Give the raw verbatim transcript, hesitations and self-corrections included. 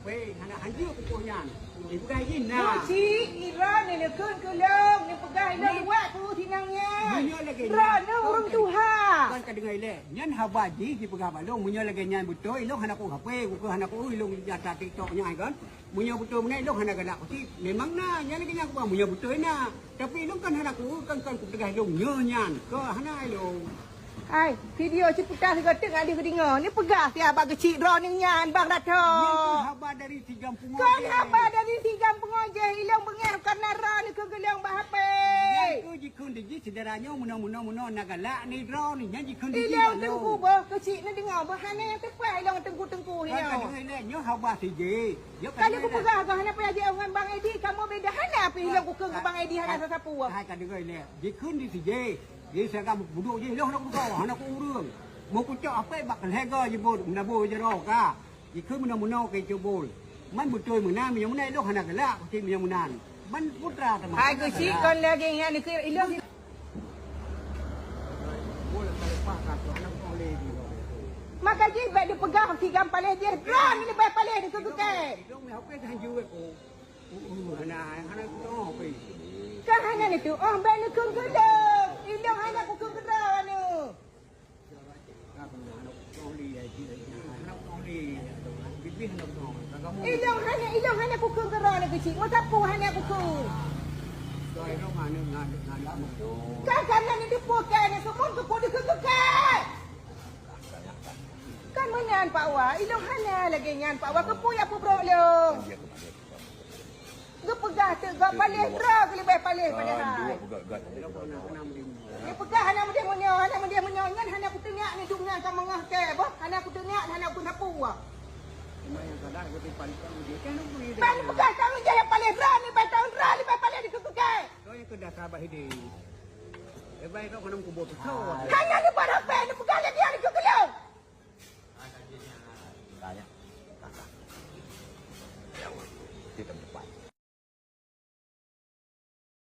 Hana hanjeuet pukôh nyan. Ipeugah jih na. Cit, droeneuh neukheun keu lôn, neupeugah lôn luwat peue sinang nyan. Meunyoe lagèe nyan, droeneuh ureueng tuha. Kon ka deungö ilèe. Nyan haba jih jipeugah bak lôn, meunyoe lagèe nyan beutôi, ilôn hana ku hapé, ku hana ku ilôn jata TikTok nyan kan. Meunyoe beutôi meunan, ilôn hana galak ku cit. Memang na, nyan lagèe nyan ku peugah, meunyoe beutôi na. Tapi ilôn kan hana ku, kan, kan kupeugah ilôn nyoe nyan. Keu hana ilôn. Hai, video ciputa sigoe teuk ngadeuh keudeungoe. Neupeugah siat bak keuchik droeneuh nyan, Bang Rato. Nyan keuh haba dari si Gam Pungo jih. Kon haba dari si Gam Pungo jih, ilôn beungèh karena droeneuh keu geulong bak hapé. Nyan keuh jikheun di jih syedara nyoe meunoe, meunoe, meunoe na galak ni droeneuh nyan jikheun di jih. Ilôn teungku boh keuchik neudeungö boh hana nyang teupeue ilôn teungku-teungku nyoe. Kan ka deungö ilèe nyoe haba si jih. Ka lheueh kupeugah keu hana payah jiôh ngon Bang Edi, kamoe beda hana pih ilôn kukheun keu Bang Edi hana sapeue. Hai ka deungö ilèe. Jikheun di si jih. Di saga budoe jih, lôn hana kudeungö, hana ku ureueng. Meukucok apek bak lhèe goe jibot, meunabô jaroe ka. Jikheun meunoe-meunoe keu cubol. Man beutôi meunan, meunyoe meunan ilôn hana galak, pasti meunyoe meunan. Man putra teuma. Hai keuchik kon lagèe nyan, ilôn. Maka jih bèk dipeugah si Gam paléh jih, droeneuh leubeh paléh dikeue keu kèe. Ilôn meuhapé hanjeuet ku. Uh, uh, hana, hana kudeungö pih. Kan hana neuteuôh, bèk neukheun keu lôn. Ilôn hana kukheun keu droeneuh. Ilôn hana, ilôn hana kukheun keu droeneuh keuchik. Meusapeue hana kukheun. Kan, kan na neudeupeue kèe, na seumun keu peue dikeue keu kèe. Kan meunan Pak Wa, ilôn hana lagèe nyan Pak Wa, keupeue jak peubrok lôn. Geupeugah teuk gob paléh droe geuh leubeh paléh padahai. Neupeugah hana meudeh meunyoe, hana meudeh meunyoe nyan hana kuteunyak ni dum nyan ka meungoh kèe boh, hana kuteunyak, hana kusapeue. Ban peugah tanggong jaweueb paléh droe ni, ban tanggong droe leubeh paléh dikeue keu kèe. Hana neupeugah